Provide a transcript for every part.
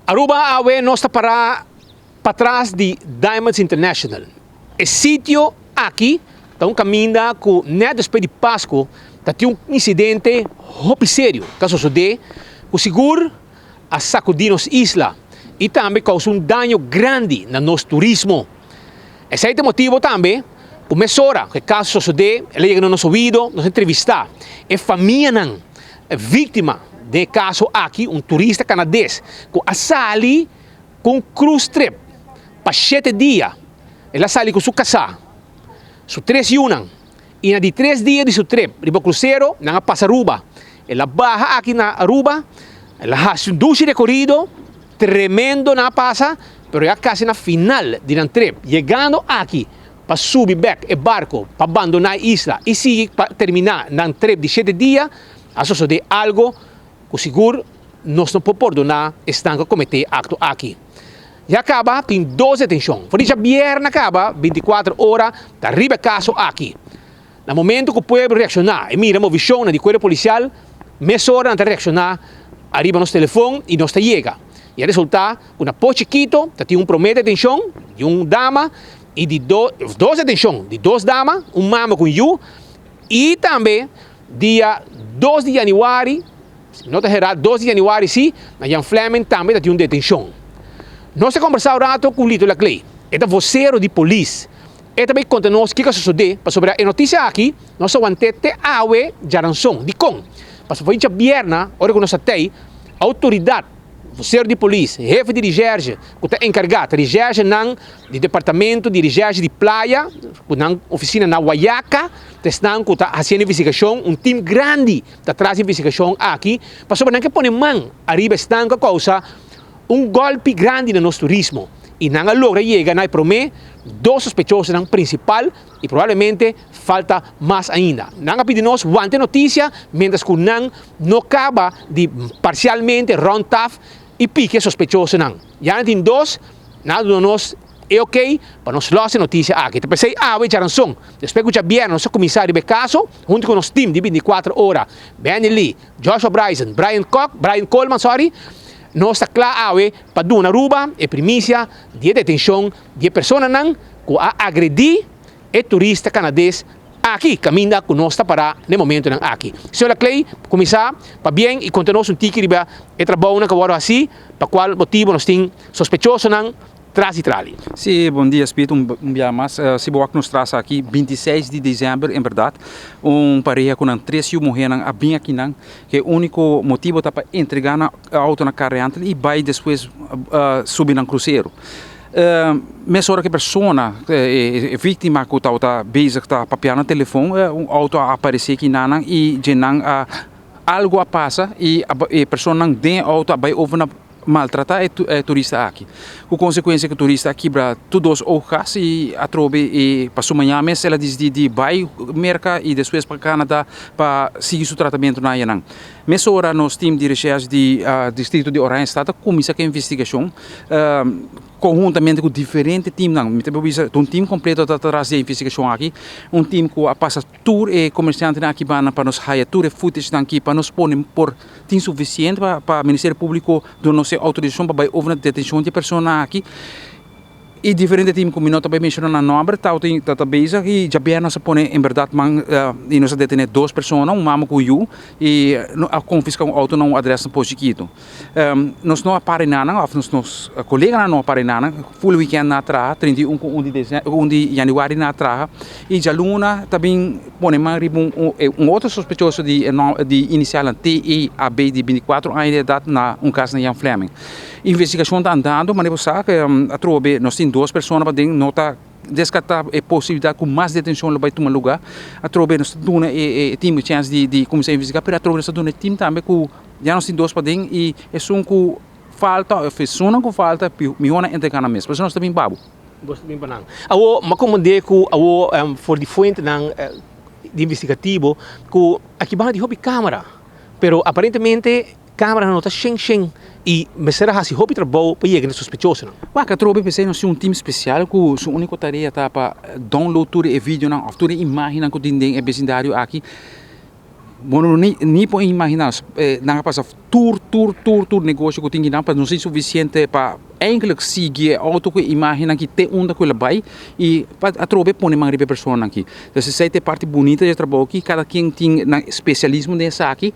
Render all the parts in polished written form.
Aruba awe nos ta para patras di Diamonds International. E sitio aki ta un caminda cu net despues di Pasco ta tin un incidente hopi serio ta sosode cu sigur a sacudi nos isla y tambe causa un daño grandi na nos turismo. Esey ta e motibo tambe cu mesora cu e caso sosode el a yega na nos oido, nos a entrevista e famianan victima den e caso aki, un turista Canades cu a sali cu un cruise trip pa shete dia. El a sali cu su casa, su tres yunan y na di tres dia di su trip riba crucero nan a pasa Aruba. El a baha aki na Aruba, el a haci un dushi recorido tremendo nan a pasa, pero ya casi na final di nan trip, yegando aki pa subi bek e barco pa bandona e isla y sigui pa termina nan trip di shete dia, a sosode algo cu sigur nos no por pordona esnan cu a comete e acto aki. Ya caba tin dos detencion. For di djabièrnè caba 24 ora ta riba e caso aki. Na momento cu pueblo reacciona y mira movicionnan di cuerpo policial, mesora nan ta reacciona ariba nos telefon y nos ta yega. Y a resulta cu na Pos Chikito ta tin un prome detencion di un dama y di dos detencion di dos dama, un mama cu un yu y tambe dia 2 di januari, Si mi no ta hera, 2 di januari si, na Jan Fleming tambe ta tin un detencion. Nos a combersa un rato cu Lito Laclay, e ta vocero di polis. E ta bay conta nos kico a sosode, pasobra e noticia aki nos a want'e te awe djaranson. Dicon? Pasobra for djabierna, ora cu nos a tey, autoridad, vocero di polis, hefe di recherche cu ta encarga, ta recherchenan di departamento di recherche di playa, cu nan oficina na Wayaca, ta esnan cu ta haciendo investigacion, un team grandi. Ta tras investigashon aki pasobra nan ke pone man ariba esnan ku a kousa un gòlpi grandi na nos turismo i nan a logra yega na e promé dos sospechosonan prinsipal i probablemente falta mas ainda. Nan a pidi nos wanta e notisia miéntras ku nan no kaba di parsialmente rònt taf i piki e sospechosonan. Ya nan tin dos, nan a duna nos. E ok pa nos los e noticia aki. Ta pesey awe djaranson, despues cu djabièrnè nos a cuminsa riba e caso, hunto cu nos team di 24 ora, Benny Lee, Joshua Bryson, Brian Kock, Brian Coleman, sorry, nos ta cla awe pa duna Aruba e primicia di e detencion di e personanan cu a agredi e turista Canades aki caminda cu nos ta para n'e momentonan aki. Señor Laclay, cuminsa pa bien y conta nos un tiki riba e trabounan cu a wordo haci, pa cual motibo nos tin sospechosonan tras di trali. Sí, bon dia Speed, un bia mas. Si bo wak nos tras aki, 26 di december en berdad, un pareha cu nan tres yu muhernan a bin akinan, cu e unico motibo ta pa entrega nan auto na car rental y bay despues subi nan crucero. Mesora cu e persona, e victima cu tabata bezig ta papia na telefon, un auto a aparece akinanan y dje nan a algo a pasa y e personanan den e auto a bay over na maltratá e turista aki. Ku konsekuensia ku turista a kibra tur dos oogkas i atrobe e pa su mañana mes el a disidí di bai Merka i despues pa Canada pa sigui su tratamentunan ayanan. Mesora nos tim di reshèrsh di distrito di Oranjestad a kuminsá ku e investigashon. Konhuntamente ku diferente timnan, mi ta por bisa ta un tim kompleto ta tras di e investigashon aki, un tim ku a pasa tur e komersiantenan aki banda pa nos haya tur e footagenan aki pa nos pone por tin sufisiente pa pa Ministerio Públiko duna nos e outorisashon pa bai over na detenshon di e personanan aki. I diferente tim ku mi no ta bai menshona nan nòmber ta ta bezig i djabièrnè nos a pone en bèrdat man i nos a detené dos persona, un mama ku un yu i a konfiská un outo na un adrès na Pos Chikitu. Nos no a para enanan of nos nos coleganan no a para enanan full weekend nan a traha 31 cu 1 di decem 1 di januari nan a traha y djaluna ta bin pone man riba un un otro sospechoso di e nom di inicialnan TEAB di 24 aña di edad na un cas na Jan Flemming. Investigacion ta andando manera bo sa atrobe nos tin dos persona paden no ta descarta e posibilidad cu mas detencion lo bay tuma lugar atrobe nos ta duna e team e chance di di cuminsa investiga pero atrobe nos ta duna e team tambe cu Ya nos tin dos paden y esun cu falta of esunnan cu falta mihor nan entrega nan mes. Por eso nos ta bin pa bo. Bos ta bin pa nan. Awo m'a comprende cu awo for di fuentenan di investigativo cu aki banda tin hopi camera, pero aparentemente cameranan no ta shen shen y mester a haci hopi trabou pa yega na e sospechosonan. Wak atrobe p'esei nos tin un team special cu su unico tarea ta pa download tur e videonan of tur e imagennan cu tin den e becindario aki. Bo no ni ni por imaginá nan a pasa tur tur tur tur negoshi ku tin kinan pa no sin sufisiente pa eindelijk sigui e outo ku e imagennan ki te unda ku el a bai i pa atrobe pone man riba e personanan aki. Entonces esei ta e parti bunita di e trabou aki, kada ken tin nan spesialismo den esaki.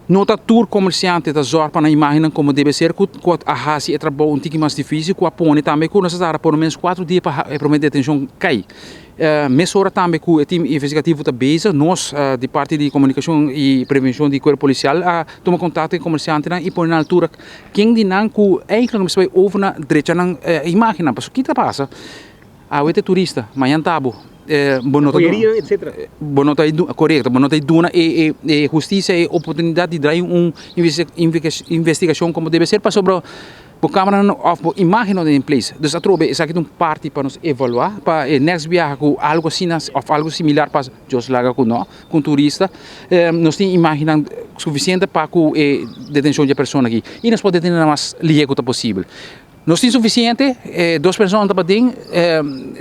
No ta tur komersiante ta zòrg pa nan imagennan komo debe ser ku ku a hasi e trabou un tiki mas difísil ku a pone tambe ku nos a tarda por lo menos kuatro dia pa e promé detenshon kai. Mesora tambe ku e tim investigativo ta bezig, nos di parti di komunikashon i prevenshon di kuerpo polisial a tuma kontakto ku e komersiantenan i pone nan altura ken di nan ku eigentlik mester bai over na drecha nan imagennan. Pasobra ki ta pasa? Awe ta e turista, mañan ta bo. Bo no ta bo no ta korekto, bo no ta duna e e hustisia e oportunidat di drai un investigashon komo debe ser pasobra bo kameranan òf bo imagen no ta den place. Dus atrobe esaki ta un parti pa nos evaluá pa e next biaha ku algu asina òf algu similar pasa, Dios laga ku no, ku un turista, nos tin imagennan sufisiente pa ku e detenshon di e persona aki i nos por detené nan mas lihé ku ta posibel. Nos tin sufisiente, e dos persona ta batin,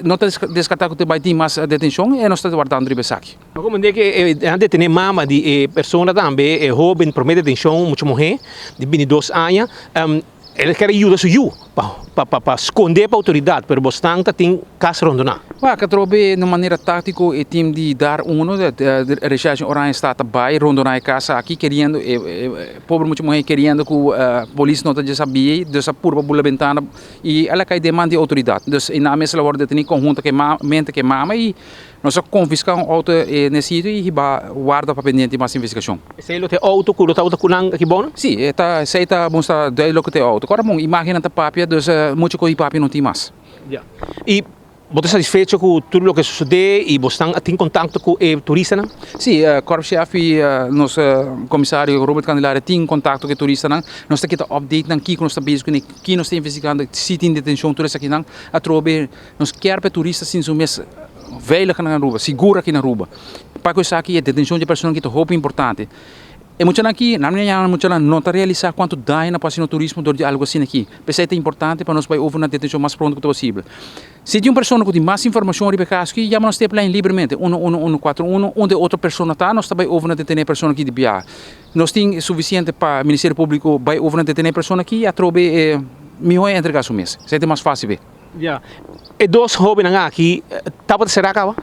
no ta deskartá ku ta bai tin mas detenshon i nos ta wardando riba esaki. Bo komprendé ku nan detené mama di e persona tambe, e hóben promé detenshon, mucha muhé di bintidos aña, el a kere yuda su yu pa pa skondé pa outoridat, pero bosnan ta tin kas rondoná. Wak atrobe na manera táktiko e tim di dar uno, Recherche Oranjestad ta bai rondoná e kas aki keriendo e. Pobre mucha muhé keriendo ku polis no ta dje sabí, dus a purba bula bentana i el a kai den man di outoridat. Dus e nan mes a wòrdu detení konhunto ku e mente ku e mama i nos a konfiská un outo n'e sitio i hiba warda pa pendiente mas investigashon. Esei lo ta e outo ku lo tabata ku nan aki bono? Sí, e ta esei ta mustra duidelijk ku ta e outo. Kòrda bon, imágennan ta papia, dus mucha kos di papia no tin mas. Ya. I Bo ta satisfecho ku tur loke a sosodé i bo stan a tin kontakto ku e turistanan? Sí, Korpschef i nos komisario Robert Candelaria tin kontakto ku e turistanan. Nos ta kita update nan kiko nos ta bezig kuné, ki nos ta investigando, si tin detenshon, tur esakinan. Atrobe nos kier pa e turista sinti su mes veilig na Aruba, sigur aki na Aruba. Pa ku esaki e detenshon di e personanan aki ta hopi importante. E muchanan aki, nan mi a yama muchanan, no ta realisá kuantu daño nan por hasi na turismo dor di algu asina aki. P'esei ta importante pa nos bai over na detenshon mas pronto ku ta posibel. Si tin un persona ku tin mas informashon riba e kaso aki, yama nos tiplijn libremente, uno uno uno kuatro uno, unda e otro persona ta, nos ta bai over na detené e persona aki di biaha. Nos tin sufisiente pa Ministerio Públiko bai over na detené e persona aki i atrobe e mihó e entregá su mes. Esei ta mas fásil p'e. Ya. E dos hóbennan aki tabata será kaba?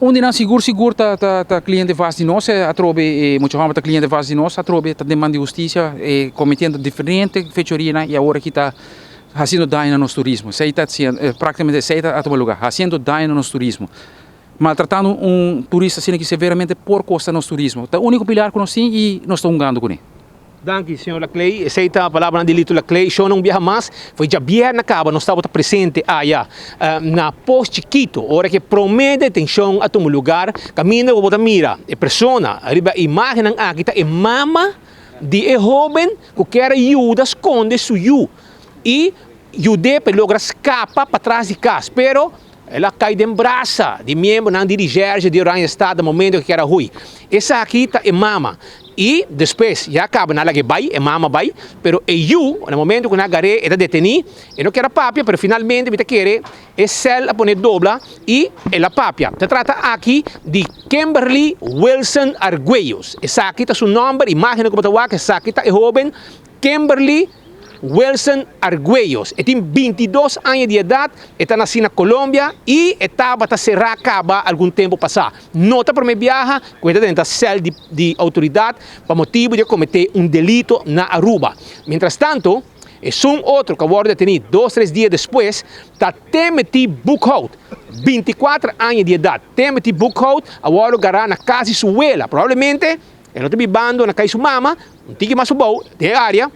Un di nan sigur sigur ta ta ta cliente vast di nos, atrobe e mucha homber ta cliente vast di nos, atrobe ta den man di husticia cometiendo diferente fechorianan y awor aki ta haciendo daño na nos turismo. Esey ta practicamente esey ta a tuma lugar, haciendo daño na nos turismo. Maltratando un turista asina aki severamente por costa nos turismo. Ta unico pilar cu nos tin y nos ta hungando cune. Danki, señor Laclay. Esey ta palabranan di Lito Laclay. Shownan un biaha mas. Foi djabièrnè kaba nos tabata presente aya na Pos Chikito ora ku e promé detenshon a tuma lugar. Kaminda ku bo ta mira e persona riba e imágennan aki ta e mama di e hóben ku kier a yuda skonde su yu i yud'é pa e logra skapa patras di kas. Pero el a kai den brasa di miembronan di Recherche di Oranjestad na momento ku kier a hui. Esaki ta e mama. I despues ya kaba nan lag'é bai, e mama bai, pero e yu na momento ku nan a gar'é e ta detení, e no kier a papia, pero finalmente mi ta kere e sèl a pone dobla i el a papia. Ta trata aki di Kimberly Wilson Arguellos, esaki ta su nòmber, imágennan ku bo ta wak, esaki ta e hóben Kimberly Wilson Arguellos, e tin bintidos aña di edat, e ta nasí na Colombia i e tabata será kaba algun tempu pasá. No ta promé biaha ku e ta drenta sèl di di outoridat pa motibu di a kometé un delito na Aruba. Mientrastanto, esun otro ku a wòrdu detení dos tres dia despues ta Timothy Boekhout, 24 aña di edat. Timothy Boekhout a wòrdu gará na kas di su wela, probablemente E no ta bibando na kai su mama, un tiki mas abou den e area,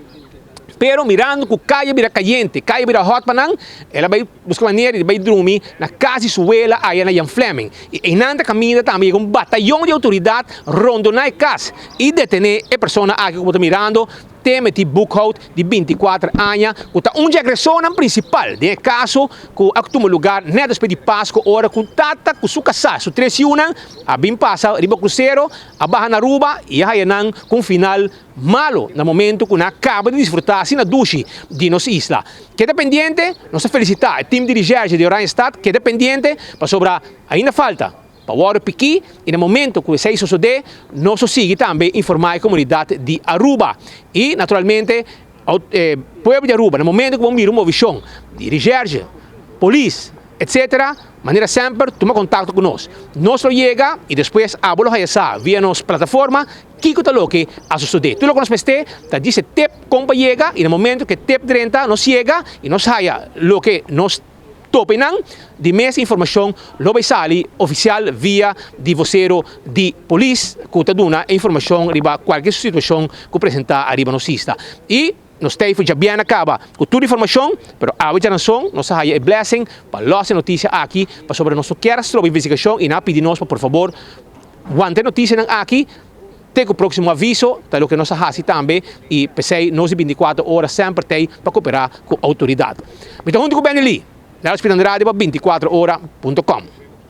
pero mirando ku kaya bira kayente, kaya bira hot pa nan, el a bai buska manera di bai drumi na kas di su wela aya na Jan Flemming. I einan ta kaminda tambe yega un batayon di outoridat rondona e kas i detene e persona aki ku bo ta mirando, Timothy Boekhout di 24 aña, ku ta un dje agresornan prinsipal den e kaso ku a tuma lugar nèt despues di Pasko ora ku tata ku su kasá, su tres yunan, a bin pasa riba krusero, a baha na Aruba i a haya nan ku un final malo na momento ku nan a kaba di disfrutá asina dushi di nos isla. Keda pendiente, nos ta felisitá e tim di Recherche di Oranjestad, keda pendiente pasobra ainda falta. pa wòrdu piki i na momento ku esei sosodé nos lo sigui tambe informá e komunidat di Aruba i naturalmente pueblo di Aruba na momento ku bo mira un movishon di recherche, polis etc. Manera semper tuma kontakto ku nos. Nos lo yega i despues abo lo haya sa via nos plataforma kiko ta loke a sosodé. Tur loke nos mester ta djis e tip kon pa yega i na momento ku e tip drenta nos yega i nos haya loke nos topa einan di mes informashon lo bai sali ofisial via di vosero di polis ku ta duna e informashon riba kualke situashon ku presentá ariba nos isla. I. Nos ta ei for djabièrnè kaba ku tur informashon, pero awe djaranson nos a haya e blessing pa lòs e notisia aki pasobra nos no kier a stroba investigashon i nan a pidi nos pa por fabor wanta e notisianan aki te ku próksimo aviso, ta loke nos a hasi tambe i p'esei nos di bintikuater ora semper ta ei pa koperá ku outoridat. Mi ta huntu ku Benny Lee, Leo Spit Andrade pa bintikuater ora punto com.